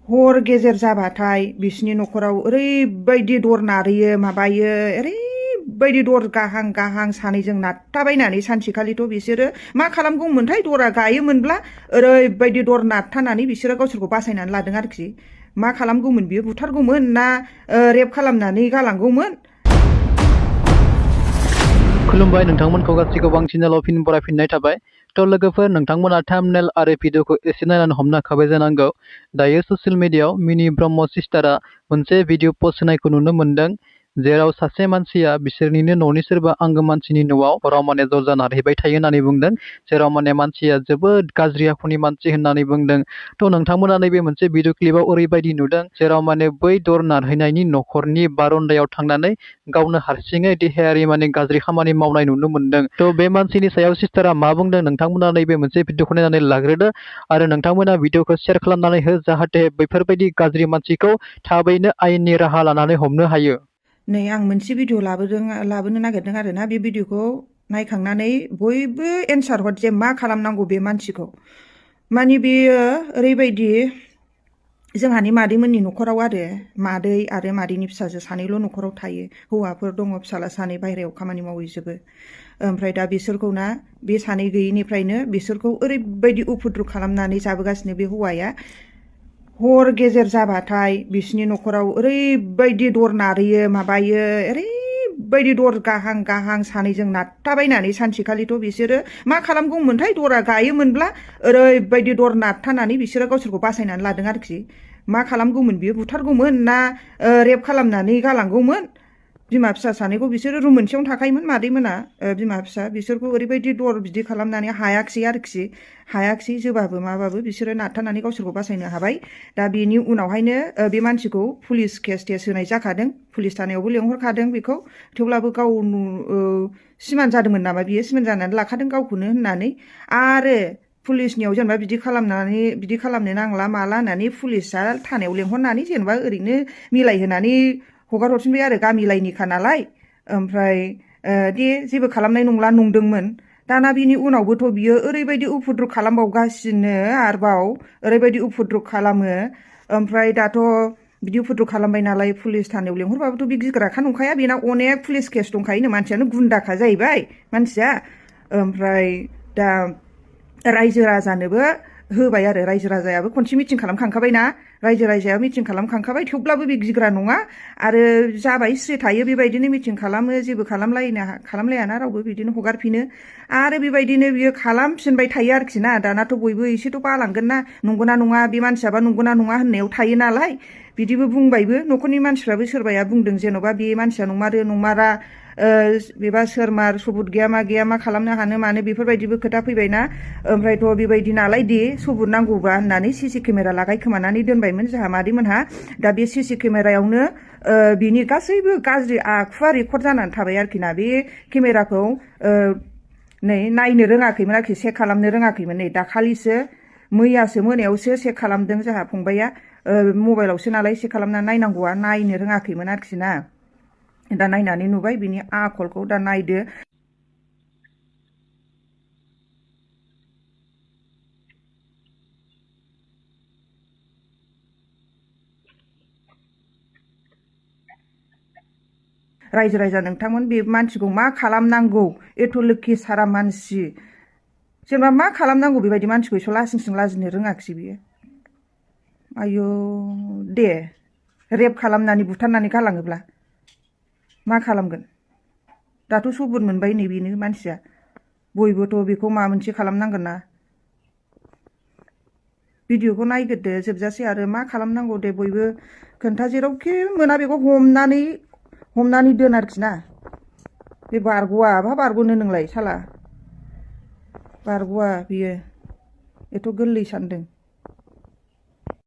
हर गेजेर जाबाथाय बिसिनि न'खराव ओरैबायदि दर नारैयो माबायो ओरैबायदि दर गाहां गाहां सानैजों नारथाबायनानै सानसेखालिथ' बिसोरो मा खालामगौमोनथाय दरा गायोमोनब्ला ओरैबायदि दर नारथानानै बिसोरो गावसोरखौ बासायनानै लादों आरोखि मा खालामगौमोन बियो बुथारगौमोन ना रेप खालामनानै गालांगौमोन। खुलुमबाय नोंथांमोनखौ गासैखौबो आं चेनेलाव फिन बरायफिननाय थाबाय। थ' लोगोफोर नोंथांमोना थाम्बनेल आरो भिडिअखौ एसे नायनानै हमनो हाखाबाय जानांगौ। दायो ससियेल मिडियायाव मिनि ब्रह्म सिस्टारा मोनसे भिडिअ पस्ट होनायखौ नुनो मोन्दों, जेराव सासे मानसिया बिसोरनिनो न'नि सोरबा आंगो मानसिनि न'आव हराव दरजा नारहैबाय थायो होननानै बुंदों, जेराव मानसिया जोबोद गाज्रि आखुनि मानसि होननानै बुंदों। थ' नोंथांमोना नैबे मोनसे भिडिअ क्लिपाव ओरैबायदि नुदों, जेराव बै दर नारहैनायनि न'खरनि बारन्दायाव थांनानै गावनो हारसिङै देहायारि गाज्रि खामानि मावनाय नुनो मोन्दों। थ' बे मानसिनि सायाव सिस्टारा मा बुंदों नोंथांमोना नैबे मोनसे भिडिअखौ नायनानै लाग्रोदो आरो नोंथांमोना भिडिअखौ शेयार खालामनानै हो, जाहाथे बैफोरबायदि गाज्रि मानसिखौ थाबैनो आयेननि राहा लानानै हमनो हायो। नै आं मोनसे भिडिअ लाबोनो नागिरदों आरोना, बे भिडिअखौ नायखांनानै बयबो एन्सार हर जे मा खालामनांगौ बे मानसिखौ। बेयो ओरैबायदि जोंहानि मादैमोननि न'खराव मादै आरो मादैनि फिसाजो सानैल' न'खराव थायो। हौवाफोर दङ, फिसाला सानै बाहेरायाव खामानि मावहैजोबो। ओमफ्राय दा बिसोरखौ बे सानै गैयिनिफ्रायनो बिसोरखौ ओरैबायदि उफुद्रुग खालामनानै जाबोगासिनो बे हौवाया। हर गेजेर जाबाथाय बिसिनि न'खराव ओरैबायदि दर नारैयो माबायो ओरैबायदि दर गाहां गाहां सानैजों नारथाबायनानै सानसेखालिथ' बिसोरो मा खालामगौमोनथाय दरा गायोमोनब्ला ओरैबायदि दर नारथानानै बिसोरो गावसोरखौ बासायनानै लादों आरोखि मा खालामगौमोन बियो बुथारगौमोन ना रेप खालामनानै गालांगौमोन। बिमा फिसा सानैखौ बिसोरो रुम मोनसेयावनो थाखायोमोन मादैमोना, बिमा फिसा बिसोरखौ ओरैबायदि दर बिदि खालामनानै हायाखिसै जोबाबो माबाबो बिसोरो नारथानानै गावसोरखौ बासायनो हाबाय। दा बेनि उनावहायनो बे मानसिखौ पुलिस केस होनाय जाखादों, पुलिस थानायावबो लेंहरखादों बेखौ। थेवब्लाबो गाव सिमान जादोंमोन नामा, बियो सिमान जानानै लाखादों गावखौनो होननानै। आरो पुलिसनियाव जेनेबा बिदि खालामनो नांला माला होननानै पुलिसा थानायाव लेंहरनानै जेनेबा ओरैनो मिलायहोनानै हगार हरफिनबाय आरो गामि लाइनिखा नालाय। ओमफ्राय जेबो खालामनाय नंला नंदोंमोन। दाना बिनि उनावबोथ' बियो ओरैबायदि उफुद्रुग खालामबावगासिनो, आरोबाव ओरैबायदि उफुद्रुग खालामो। ओमफ्राय दाथ' बिदि उफुद्रुग खालामबाय नालाय पुलिस थानायाव लेंहरबाबोथ' बे गिग्राखा नंखाया, बेना अनेक पुलिस केस दंखायोनो, मानसियानो गुन्दाखा जाहैबाय मानसिया। ओमफ्राय दा रायजो राजानोबो होबाय आरो, रायजो राजायाबो खनसे मिटिं खालामखांखाबायना, रायजो राजाया मिटिं खालामखांखाबाय। थेवब्लाबो बे गिग्रा नङा आरो जाबाय स्रि थायो, बेबायदिनो मिटिं खालामो, जेबो खालामलायाना रावबो, बिदिनो हगारफिनो। आरो बेबायदिनो बियो खालामफिनबाय थायो आरोखि ना। दानाथ' बयबो एसेथ' बालांगोन ना, नंगौना नङा बे मानसियाबा नंगौना नङा होननायाव थायो नालाय। बिदिबो बुंबायबो, न'खरनि मानसिफ्राबो सोरबाया बुंदों जेन'बा बे मानसिया नंमारा बेबा सोरमार सबुत गैया मा खालामनो हानो मानो, बेफोरबायदिबो खोथा फैबायना। ओमफ्रायथ' बेबायदि नालाय सबुत नांगौबा होननानै सिसि केमेरा लागायखोमानानै दोनबायमोन जोंहा मादैमोनहा। दा बे सिसि केमेरायावनो बिनि गासैबो गाज्रि आखुवा रेकर्ड जानानै थाबाय आरोखि ना। बे केमेराखौ नायनो रोङाखैमोन आरोखि, चेक खालामनो रोङाखैमोन। नै दाखालिसो मैयासो मोनायावसो चेक खालामदों जोंहा फंबाया, मबाइलावसो नालाय चेक खालामना नायनांगौआ, नायनो रोङाखैमोन आरोखि ना। दा नायनानै नुबाय बिनि आखलखौ, दा नायदो। रायजो राजा नोंथांमोन बे मानसिखौ मा खालामनांगौ, एथ' लोखि सारा मानसि, जेनेबा मा खालामनांगौ बेबायदि मानसिखौ एसे लासिंसिं लाजिनो रोङाखिसै बियो। आयौ दे रेप खालामनानै बुथारनानै गालाङोब्ला मा खालामगोन। दाथ' सबुत मोनबाय नै बेनो मानसिया, बयबोथ' बेखौ माबा मोनसे खालामनांगोन ना। भिडिअखौ नायग्रोदो जोबजासे, आरो मा खालामनांगौ दे बयबो खोन्था, जेरावखि मोना बेखौ हमनानै दोन आरोखि ना। बे बारग'आ, बहा बारग'नो नोंलाय साला, बारग'आ बियो, एथ' गोरलै सानदों।